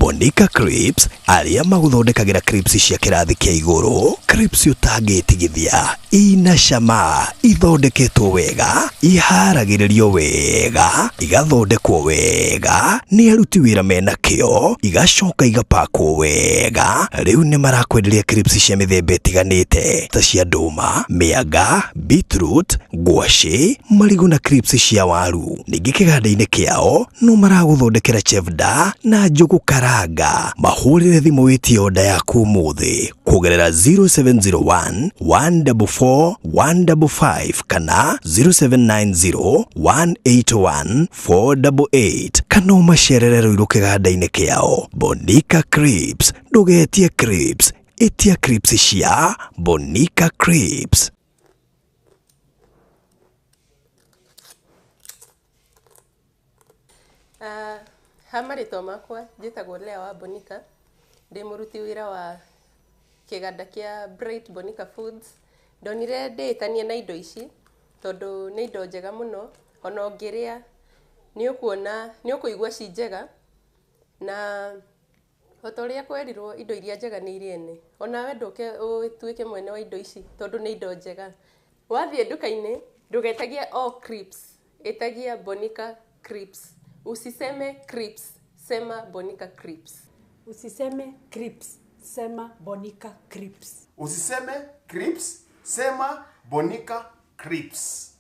Bonica Crepes arĩa magũthondekagĩra crepes cia kĩrathi kĩa igũrũ, crepes ũtangĩtigithia, ina cama, ithondeketwo wega, iharagĩrĩrio wega, igathondekwo wega nĩ aruti wĩra mena kĩo, igacoka igapakwo wega. Rĩu nĩ marakwenderia crepes cia mĩthemba ĩtiganĩte ta cia ndũma, mĩanga, beetroot, ngwacĩ, marigũ na crisps cia waru. Ningĩ kĩganda-inĩ kĩao no maragũthondekera chevda na njũgũ karanga. Mahũrĩre thimũ wĩtie oda yaku ũmũthĩ kũgerera 0701 144 155 kana 0790 181 488 kana ũmacerere Ruiru kĩganda-inĩ kĩao. Bonica Crisps, ndũgetie crisps, ĩtia crisps cia Bonica Crisps. Ha marĩtwa makwa njĩtagwo Leah wa Bonica, ndĩ mũruti wĩra wa kĩganda kĩa Bright Bonica Foods. Ndonire ndĩĩtanie na indo ici tondũ nĩ indo njega mũno, ona ũngĩrĩa nĩ ũkuona, nĩ ũkũigua ci njega na O ta ũrĩa kwerirwo indo iria njega nĩ irĩ ene, o nawe ndũke ũtuĩke mwene wa indo ici tondũ nĩ indo njega. Wathiĩ nduka-inĩ ndũgetagie o crisps, ĩtagia Bonica crisps. Usiseme crisps, sema Bonica crisps. Usiseme crisps, sema Bonica crisps. Usiseme crisps, sema Bonica crisps.